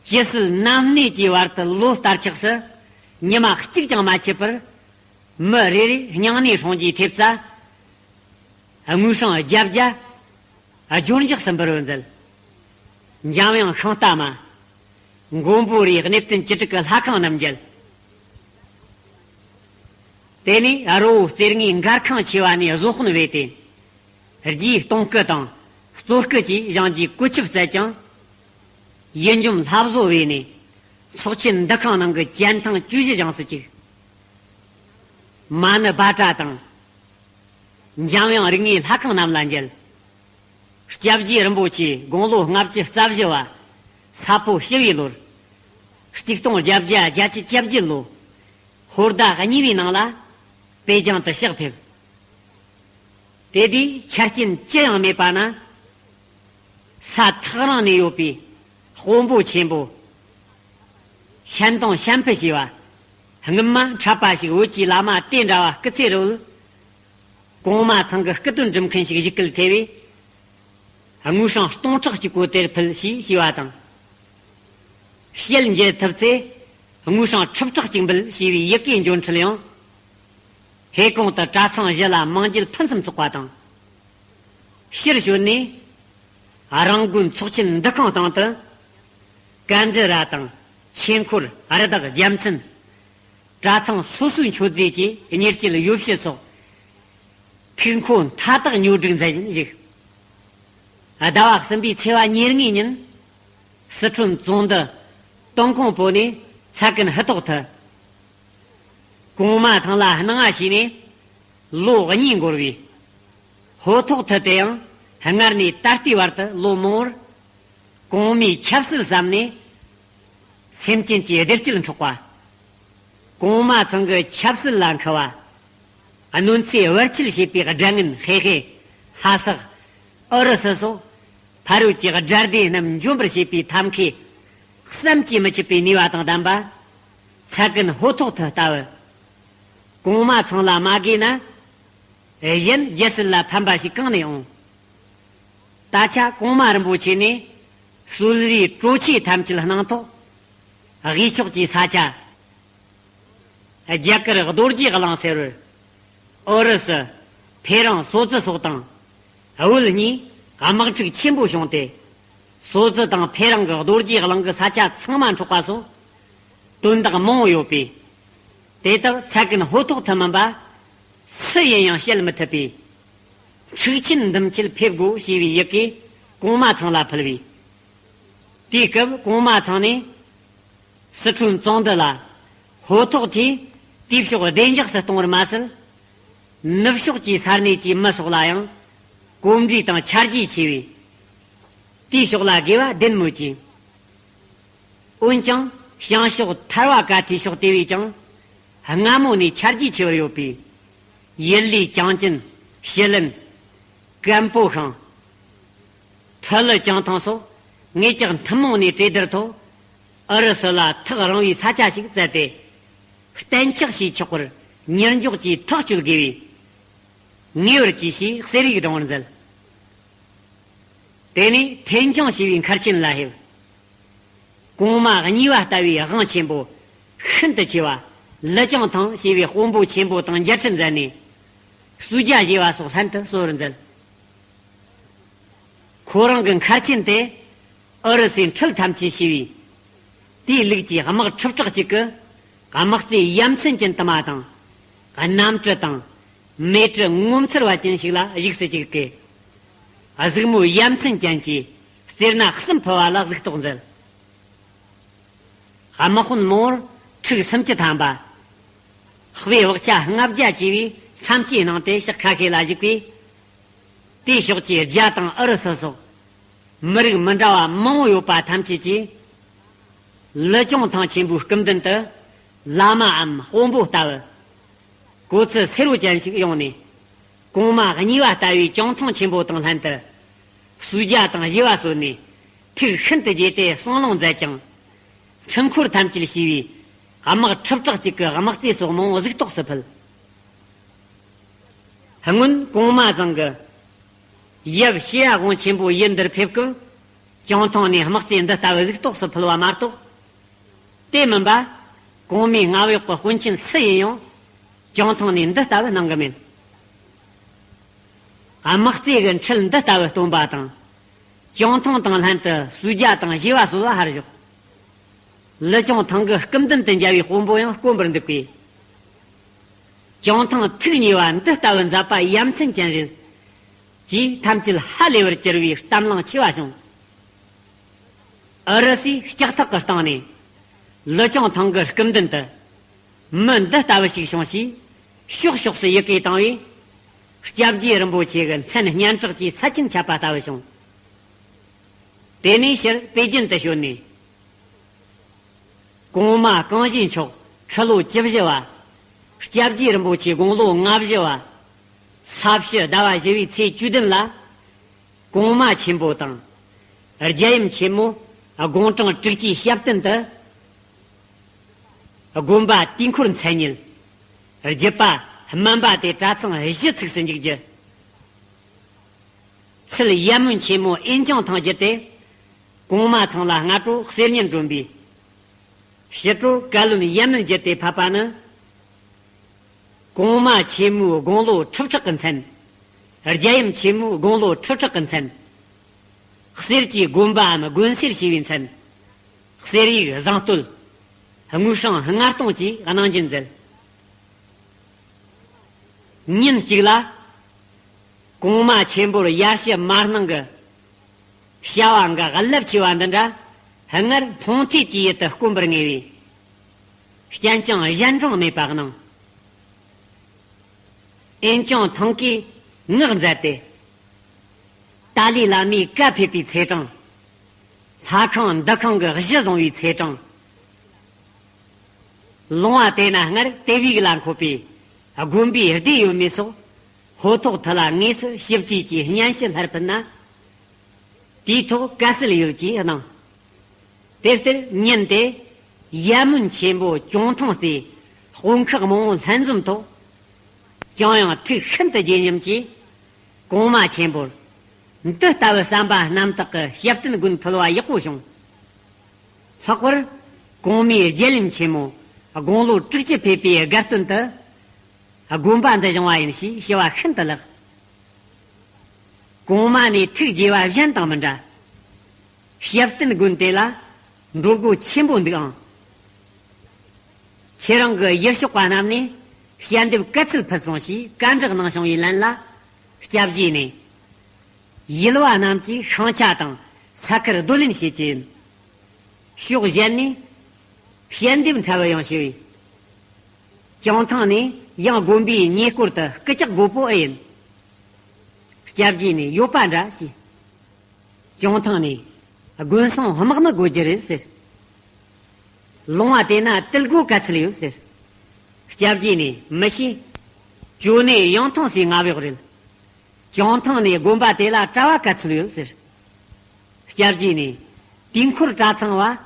ཇི་སྲིད་གནམ་གནས་ཀྱི་བར་དུ་ལོ་ལྟར་ཆགས་སུ། ཉི་མ་གཅིག་ཀྱང་མ་ཆད་པར། མི་རེ་རེ་སྙིང་ནད་སྲུང་རྒྱུའི་ཐེབས་རྩ། དངུལ་སྲང་བརྒྱད་བརྒྱ། སྦྱོར་འཇོག་སུ་འབུལ་བར་མཛད། འཇམ་དབྱངས་ཤིང་རྟ་མ། མགོན་པོ་རིའི་གནས་བརྟན་བཅུ་དྲུག་གི་ལྷ་ཁང་རྣམས་མཇལ། དེ་ནས་རི་བོ་རྩེ་ལྔའི་མགར་ཁང་ཆེ་བ་ནས་བཟོ་དཔོན་བས་ཏེ། རྗེའི་སྟོང་སྐུ་དང་གཙོ་སྐུ་བཅས་བཞེངས་རྒྱུའི་བཀོད་ཁྱབ་སྩལ་ཀྱང་། ཡིད་འཇོམས་ལྷ་བཟོ་བས་ནས། ཚོགས་ཆེན་འདུ་ཁང་ནང་གི་གྱན་ཐང་བཅུ་བཞི་བཞེངས་སུ་བཅུག། མ་ཎི་སྦ་ཏྲ་དང་། འཇམ་དབྱངས་རིགས་ལྔའི་ལྷ་ཁང་རྣམས་ལ་མཇལ། སྐྱབས་རྗེ་རིན་པོ་ཆེ་དགུང་ལོ་ལྔ་བཅུ་རྩ་བཞི་བ། ས་ཕོ་བྱི་བའི་ལོར། གཅིག་སྟོང་བརྒྱད་བརྒྱ་བརྒྱད་ཅུ་གྱ་བརྒྱད་ལོ། ཧོར་ཟླ་གཉིས་པའི་ནང་ལ། པེ་ཅང་དུ་གཤེགས་ཕེབས། དེ་དུས་ཆ་རྐྱེན་ཅི་ཡང་མེད་པ་ན། ས་ཐག་རིང་ནས་ཡོད་པའི་དཔོན་པོ་ཆེན་པོ་ཤན་དང་ཤན་ཕུ་ཞེས་པ། སྔོན་མ་འཕྲད་པ་ཞིག་བོད་ཀྱི་བླ་མ་དེ་འདྲ་བ་སྐུ་ཚེ་རིང་བོ། གོང་མ་ཚང་གི་སྐུ་དོན་སྒྲུབ་མཁན་ཞིག་བཞུགས་སྐུ་ཐེ་བས། དངུལ་སྲང་སྟོང་ཕྲག་གཅིག་པོ་དེར་ཕུལ་ཞེས་ཞུས་པ་དང་། ཞལ་མཇལ་ཐུབ་ཚེ་དངུལ་སྲང་ཁྲི་ཕྲག་གཅིག་འབུལ་ཞེས་པའི་ཡི་གེ་འབྱོར་འཕྲལ་ཡང་། ཧེ་ཀོང་དུ་གྲྭ་ཚང་བཞི་ལ་མང་འགྱེད་ཕུན་སུམ་ཚོགས་པ་དང་། ཕྱིར་བྱོན་ནས་རང་དགོན་ཚོགས་ཆེན་འདུ་ཁང་སྟེང་དུ། ཀན་ཛི་ར་དང་ཆོས་འཁོར་རི་དྭགས་རྒྱལ་མཚན། གྲྭ་ཚང་སོ་སོའི་མཆོད་རྫས་ཀྱི་གཉེར་སྐྱེལ་ཡོ་བྱད་སོགས་ཐུགས་མཁོ་མཐའ་དག་ཉོ་སྒྲིག་མཛད་བཞིན་བཞུགས། ཟླ་བ་གསུམ་པའི་ཚེས་པ་ཉེར་ལྔའི་ཉིན། སི་ཁྲོན་ཙོང་ཏི་ཏུན་ཁུང་པོ་ནས་ཚ་ཀན་ཧུ་ཐོག་ཐུ། གོང་མ་ཐང་ལ་སྣང་བ་བྱས་ནས་ལོ་གཉིས་འགོར་བས། ཧོ་ཐོག་ཐུ་དེ་ཡང་སྔར་ནས་ད་ལྟའི་བར་དུ་ལོ་མང་བོར། གོང་མའི་ཆབ་སྲིད་བསམ་ནས་སེམས་ཅན་གྱི་བདེ་སྐྱིད་འཕྲོག་པ། གོང་མ་ཚང་གི་ཆབ་སྲིད་ལ་འཁུ་བ། གནོད་འཚེ་བར་ཆད་བྱེད་པའི་དགྲ་ངན་ཧེ་ཧེ། ཧ་སག་ཨུ་རུ་སུ་སོགས་ཕ་རོལ་གྱི་དགྲ་སྡེ་རྣམས་འཇོམས་པར་བྱེད་པའི་ཐབས་མཁས། བསམ་གྱིས་མི་ཁྱབ་པའི་ནུས་པ་དང་ལྡན་པ། ཚ་ཀན་ཧོ་ཐོག་ཐུ་ལྟ་བུ། གོང་མ་ཚང་ལ་མ་དགོས་ན། གཞན་རྒྱལ་སྲིད་ལ་ཕན་པ་ཞིག་གང་ནས་འོང་། ད་ཆ་གོང་མ་རིན་པོ་ཆེ་ནས་སོལ་རའི་སྤྲོ་ཆས་ཐམས་ཅད་གནང་ཐོག་དབུས་ཕྱོགས་ཀྱི་ས་ཆ། རྒྱ་གར་རྡོ་རྗེ་གླིང་ཟེར་བར། ཨུ་རུ་སུ། ཕེ་རང་སོ་ཙི་སོགས་དང་། བོད་གཉིས་དམག་འཁྲུག་ཆེན་པོ་བྱུང་སྟེ། སོ་ཙི་དང་ཕེ་རང་གི་རྡོ་རྗེ་གླིང་གི་ས་ཆ་ཚང་མ་འཕྲོག་པ་སོགས། དོན་དག་མང་བོ་ཡོད་པས། དེ་དག་ཚ་ཀན་ཧོ་ཐོག་ཐུ་མིན་པ། སུ་ཡིན་ཡང་བཤད་མི་ཐུབ་པས། འཁྲུག་ཆེན་འདུམ་ཆེད་ཕེབས་དགོས་ཞེས་པའི་ཡི་གེ་གོང་མ་ཚང་ལ་ཕུལ་བས། དེའི་སྐབས་གོང་མ་ཚང་ནས། སི་ཁྲོན་ཙོང་ཏི་ལ། ཧོ་ཐོག་ཐུས་དེའི་ཕྱོགས་བདེ་འཇགས་སུ་གཏོང་བར་མ་ཟད། ནུབ་ཕྱོགས་ཀྱི་ས་གནས་ཀྱི་མི་སོགས་ལ་ཡང་། གོམས་འདྲིས་དང་ཆ་རྒྱུས་ཆེ་བས། དེའི་ཕྱོགས་ལ་དགེ་བ་ལྡན་མོད་ཀྱི། འོན་ཀྱང་བྱང་ཕྱོགས་ཐར་བ་ཀ་ཐིའི་ཕྱོགས་དེ་བས་ཀྱང་། སྔ་མོ་ནས་ཆ་རྒྱུས་ཆེ་བར་ཡོད་པས། ཡུལ་ལུའི་ཅང་ཅིན། ཞི་ལིན། ཀན་པོ་ཤང་། ཐི་ལི་ཅང་ཐང་སོགས་ངེད་ཅག་ཐུན་མོང་ནས་གྲོས་བསྡུར་ཐོག་ཨུ་རུ་སུ་ལ་ཐག་རིང་བའི་ས་ཆ་ཞིག་བཙལ་ཏེ། གཏན་འཇགས་བྱས་ཆོག་པར་གཉེར་འཇོག་གྱིས་ཐག་གཅོད་དགོས་པས། ངེས་པར་གྱིས་ཞེས་གསེར་ཡིག་བསྒྲེངས་པར་མཛད། དེ་ནས་ཐེན་ཅང་ཞེས་པའི་མཁར་ཆེན་ལ་ཕེབས། གོང་མ་གཉིས་པ་ལྟ་བུའི་དབང་ཆེན་པོ་ཤིན་ཏུ་ཆེ་བ་ལི་ཅང་ཐང་ཞེས་པའི་དཔོན་པོ་ཆེན་པོ་དང་མཇལ་འཕྲད་མཛད་ནས། གསོལ་ཇ་བཞེས་པ་སོགས་ལྷན་དུ་གསོལ་བར་མཛད། ཁོ་རང་གི་མཁར་ཆེན་དེ་ཨུ་རུ་སུའི་འཕྲུལ་ཐམས་ཅད་ཤེས་པས། དེའི་ལུགས་ཀྱི་དམག་ཁྲི་ཕྲག་གཅིག་གི་དམག་རྩེ་ཡ་མཚན་ཅན་དུ་མ་དང་། གནམ་གྲུ་དང་མེ་གྲུ་ངོ་མཚར་བ་ཅན་ཞིག་ལ་བཞུགས་སུ་བཅུག་གི། གཟིགས་མོ་ཡ་མཚན་ཅན་གྱིས་རྩེ་སྣ་གསུམ་ཕུལ་བ་ལ་གཟིགས་རྟོག་མཛད། དམག་དཔོན་མོར་ཁྲུ་སུམ་ཅུ་ཐམ་པ། དཔེ་བག་ཆགས་ལྔ་བརྒྱ་བཅས་པའི་མཚམས་བཅད་གནང་སྟེ་ཕྱོགས་ཁ་ཤས་ལ་བཞུགས་པས། དེའི་ཕྱོགས་ཀྱི་རྒྱ་དང་ཨུ་རུ་སུ་སོགས་མི་རིགས་མི་འདྲ་བ་མང་བོ་ཡོད་པ་ཐམས་ཅད་ཀྱིས། ལི་ཅང་ཐང་ཆེན་པོའི་སྐུ་མདུན་དུ་བླ་མའམ་དཔོན་པོ་ལྟ་བུ། གོ་ཚུལ་སེར་བོ་ཅན་ཞིག་ཡོང་ནས། གོང་མ་གཉིས་པ་ལྟ་བུའི་ཅང་ཐང་ཆེན་པོ་དང་ལྷན་དུ། གསོལ་ཇ་དང་བཞེས་པ་གསོལ་ནས་ཐུགས་ཤིན་ཏུ་དགྱེས་ཏེ་གསང་ལོང་མཛད་ཅིང་། འཕྲུལ་འཁོར་ཐམས་ཅད་ཞེས་པའི་དམག་ཁྲི་ཕྲག་གཅིག་གི་དམག་རྩེ་སོགས་མང་བོ་གཟིགས་རྟོག་སུ་ཕུལ། སྔོན་གོང་མ་ཚང་གི་ཡབ་ཤེས་ཡ་དབང་ཆེན་པོ་ཡུལ་འདིར་ཕེབས་སྐབས། ཅང་ཐང་ནས་དམག་རྩེ་འདི་ལྟ་བུ་གཟིགས་རྟོག་སུ་ཕུལ་བ་མ་གཏོགས། དེ་མིན་པ། གོང་མའི་མངའ་འོག་གི་དཔོན་ཆེན་སུ་ཡིན་ཡང་། ཅང་ཐང་ནས་འདི་ལྟ་བུ་གནང་གི་མེད། དམག་རྩེ་གི་འཕྲུལ་འདི་ལྟ་བུ་སྟོན་པ་དང་། ཅང་ཐང་དང་ལྷན་དུ་གསོལ་ཇ་དང་བཞེས་པ་གསོལ་བ་ཧར་ཞོག་ལི་ཅང་ཐང་གི་སྐུ་མདུན་དུ་མཇལ་བའི་དཔོན་པོ་ཡང་དཀོན་པར་འདུག་པས། ཅང་ཐང་ཐུགས་མཉེས་པ་འདི་ལྟ་བུ་མཛད་པ་ཡ་མཚན་ཅན་རེད། ཅེས་ཐམས་ཅད་ཧ་ལས་པར་གྱུར་བའི་གཏམ་གླེང་ཆེ་བ་བྱུང་། ཨུ་རུ་སུའི་ལྕགས་ཐག་གི་སྟེང་ནས། ལི་ཅང་ཐང་གི་སྐུ་མདུན་དུ། མི་འདི་ལྟ་བུ་ཞིག་བྱུང་ཞེས། ཕྱོགས་ཕྱོགས་སུ་ཡི་གེ་བཏང་བས། སྐྱབས་རྗེ་རིན་པོ་ཆེ་གི་མཚན་སྙན་གྲགས་ཀྱི་ས་ཆེན་ཁྱབ་པ་ལྟ་བུ་བྱུང་། དེ་ནས་ཕྱིར་པེ་ཅིན་དུ་བྱོན་ནས། གོང་མ་གང་བཞེས་མཆོག་ཁྲི་ལོ་བཅུ་བཞི་བ། སྐྱབས་རྗེ་རིན་པོ་ཆེ་དགུང་ལོ་ལྔ་བཞི་བ། ས་བྱི་ཟླ་བ་བཞི་བའི་ཚེས་བཅུ་བདུན་ལ། གོང་མ་ཆེན་པོ་དང་། རྒྱལ་ཡུམ་ཆེན་མོ། དགུང་གྲངས་དྲུག་ཅུའི་ཞབས་བརྟན་དུ། དགོན་པ་དུས་འཁོར་མཚན་ཉིད། བརྒྱུད་པ་སྨན་པ་སྟེ་གྲྭ་ཚང་བཞི་ཚུགས་སུ་འཇུག་རྒྱུ། ཚུལ་ཡར་སྨོན་ཆེན་མོ་ཨེན་ཅང་ཐང་བརྒྱུད་དེ། གོང་མ་ཚང་ལ་སྔ་དྲོ་གསེར་སྙན་སྒྲོན་པའི། ཕྱི་དྲོ་བཀའ་བློན་ཡར་སྨོན་བརྒྱུད་དེ་ཕབ་པ་ནི། གོང་མ་ཆེན་མོའི་དགུང་ལོ་ཁྲི་ཕྲག་གི་མཚན། རྒྱལ་ཡུམ་ཆེན་མོའི་དགུང་ལོ་ཁྲི་ཕྲག་གི་མཚན། གསེར་གྱི་དགོན་པའམ་དགོན་གསེར་ཞེས་པའི་མཚན། གསེར་ཡིག་བཟང་བསྟོད། དངོས་བསྲང་ལྔ་སྟོང་བཅས་གནང་རྒྱུ་མཛད། ཉིན་གཅིག་ལ། གོང་མ་ཆེན་པོར་ཡར་ཞུ་མ་གནང་གི། བྱ་བ་འགའ་རླབས་ཆེ་བ་འདི་འདྲ། སྔར་ཕོང་ཐེབས་ཀྱི་ཡུལ་དུ་བསྐོན་པར་ངེས་པས། སྤྱན་ཅིང་གཞན་འབྲང་མེད་པ་གནང་། ཨེན་ཅང་ཐང་གིས་ངག་མཛད་དེ། ཏཱ་ལའི་བླ་མས་བཀའ་ཕེབས་པའི་ཚེས་གྲངས། ལྷ་ཁང་འདུ་ཁང་གི་གཞི་བཟུང་བའི་ཚེས་གྲངས། ལུང་བ་དེ་ན་སྔར་དེ་བིག་ལ་འཁོད་པའི་དགོན་པའི་སྡེ་ཡོད་མེད་སོགས། ཧོ་ཐོག་ཐི་ལ་དངོས་སུ་ཞིབ་དཔྱད་ཀྱིས་སྙན་ཞུ་སླར་ཕུལ་ན། དེའི་ཐོག་དཀའ་སེལ་ཡོད་ཅེས་གནང་། དེ་ལྟར་ཉིན་དེ། ཡར་སྨོན་ཆེན་པོ་ཅོང་ཐང་རྩེའི་དཔོན་ཁག་མང་བོ་ལྷན་འཛོམས་ཐོག། ཅང་ཡང་ཐུགས་ཤིན་ཏུ་དགྱེས་སྙམ་གྱིས། གོང་མ་ཆེན་པོར། འདི་ལྟ་བུའི་བསམ་པ་རྣམ་དག་གི་ཞབས་བརྟན་མགོན་ཕུལ་བ་ཡག་པོ་བྱུང་། ལྷག་པར། གོང་མའི་རྒྱལ་ཡུམ་ཆེན་མོ་དགུང་ལོ་དྲུག་ཅུ་ཕེབས་པའི་དགའ་སྟོན་དུ། དགོན་པ་འདི་བཞེངས་པ་ཡིན་ཞེས་ཞུ་བ་ཤིན་ཏུ་ལེགས། གོང་མ་ནས་ཐུགས་དགྱེས་པ་གཞན་དང་མི་འདྲ། ཞབས་བརྟན་དགོན་དེ་ལ་འགྲོ་སྒོ་ཆེན་པོ་འདུག་ཨང་། ཁྱེད་རང་གི་ཡུལ་ཤོག་པ་རྣམས་ནས་ཞལ་འདེབས་ག་ཚོད་ཕུལ་སོང་ཞེས་བཀའ་འདྲི་གནང་བྱུང་བའི་ལན་ལ། སྐྱབས་རྗེ་ནས། ཡུལ་བ་རྣམས་ཀྱིས་ཤིང་ཆ་དང་ས་ཁུར་རྡོ་ལེན་བྱེད་ཀྱི་ཡིན། ཕྱོགས་གཞན་ནས། ཞལ་འདེབས་འཁྲབ་ཡང་ཞུ་བས། ཅང་ཐང་ནས་ཡང་དགོན་པའི་ཉེ་སྐོར་དུ་སྐུ་ལྕགས་རྒོད་པོ་ཨེ་ཡིན། སྐྱབས་རྗེ་ནས་ཡོད་པ་འདྲ་ཞེས། ཅང་ཐང་ནས་དགོན་སོང་དམག་མི་དགོས་རྒྱུ་རེད་ཟེར། ལུང་བ་དེ་ན་དུལ་སྒོ་ག་ཚོད་ཡོད་ཟེར། སྐྱབས་རྗེ་ནས་མི་ཤེས། ཅོ་ནེ་ཡང་ཐང་སའི་མངའ་འོག་རེད། ཅང་ཐང་ནས་དགོན་པ་དེ་ལ་གྲྭ་བ་ག་ཚོད་ཡོད་ཟེར། སྐྱབས་རྗེ་ནས་དུས་འཁོར་གྲྭ་ཚང་བ་